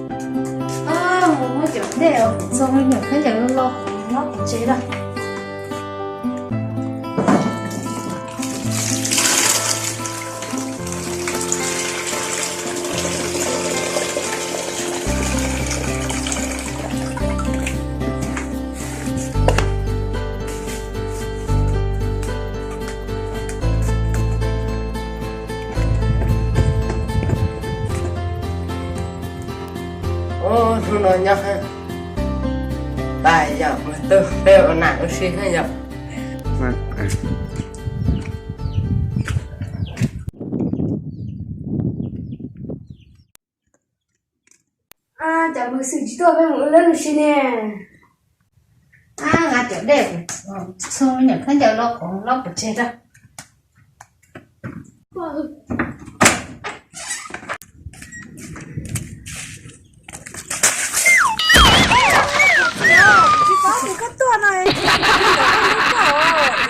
Mus muab cov dej uas kuv txhua me nyuam khaub ncaws los los kuv tsev lawm. Hnub no nyob tas yog mus tug peb ua nam ua si thiab yog. Cas Maiv Xwm tsis tuaj, peb mus ua lub ua si ne. Nqa cov dej, txhua me nyuam khaub ncaws los kuv los kuv tsev lawm. Tsis paub tias koj tuaj no,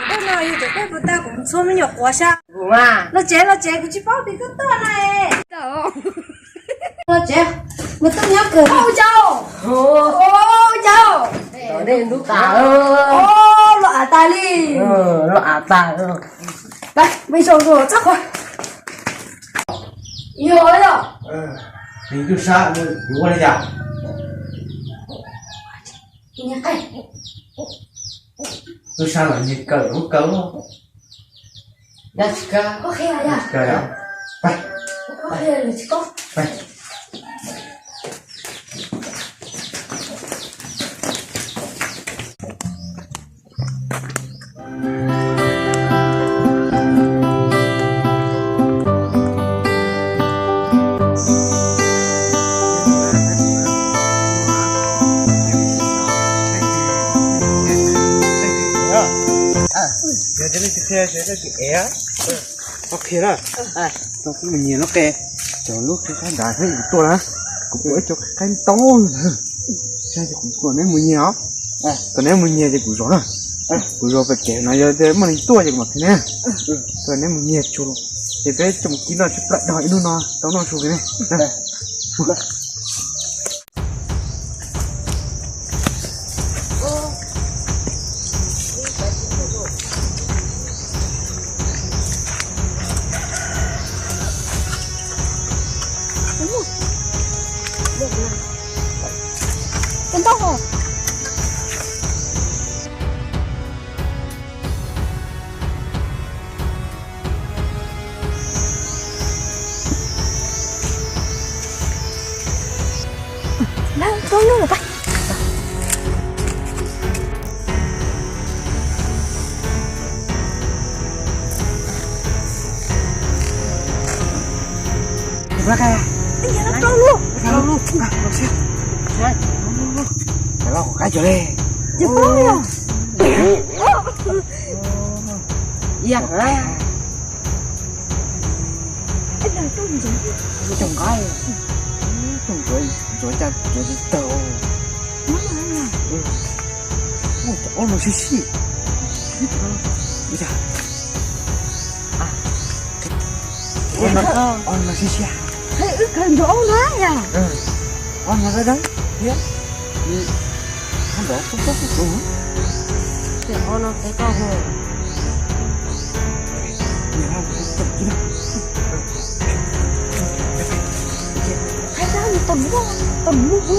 dej no yog cov dej puas tag, kuv txhua me nyuam quav sab. Los tsev, los tsev, kuv tsis paub tias koj tuaj no. Los tsev, mus tuaj nyob kawg. Ua cas, ua cas, dej ntub tas, los av tas li, los av tas. Peb zaum zaum txog qhov. Yog, yog. Nws tub sab, yuav ua li cas? Tub sab los nyiag kaw lub kaw. Dab tsis kaw, dab tsis kaw, peb, peb. Yog tias nej tsis qhia ces nej tsis ev. Koj qhia na. Koj mus nyiag lub qe, cov lub qe qaib nrad thiab kuv tuaj na. Kuv pom ib co qaib ntau lawm. Saib ces kuv kom neb mus nyiag os. Kom neb mus nyiag ces kuv zov na. Kuv zov pem kev no, yog tias muaj neeg tuaj ces kuv mam qhia neb. Kom neb mus nyiag tsuag los, ces peb coj mus kib noj tsis plaws dog ib hnub no tau noj su kiag ne. Los qab cov li. Ib yam. Cov nqaij, cov ntsuav, ntsuav cas ntsuav tsis tawg. Ua cov ob no sib sib. Ob no sib sib. Wb kawg ntsuav ob no yom. Ob no dawb dawb thiab. Ob no kub kub kub kub. Ces ob no qe koj hu. Qhib sab mus tom mus, tom mus hu.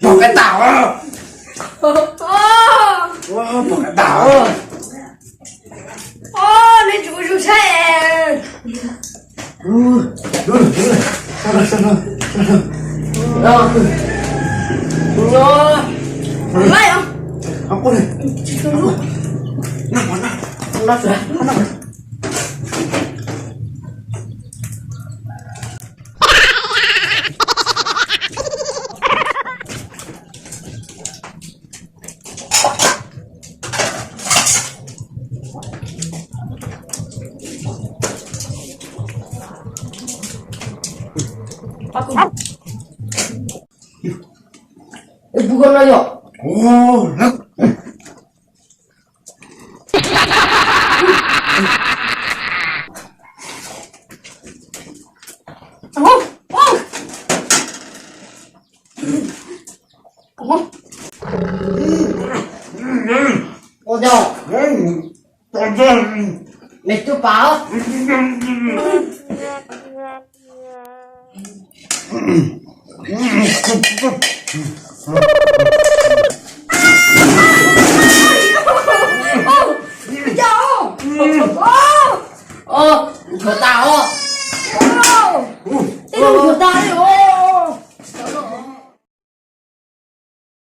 Pom qab tas. Pom qab tas. Neb tsis ua zoo saib. Laib os. Pub koj noj yom. Nyob, me tub pas.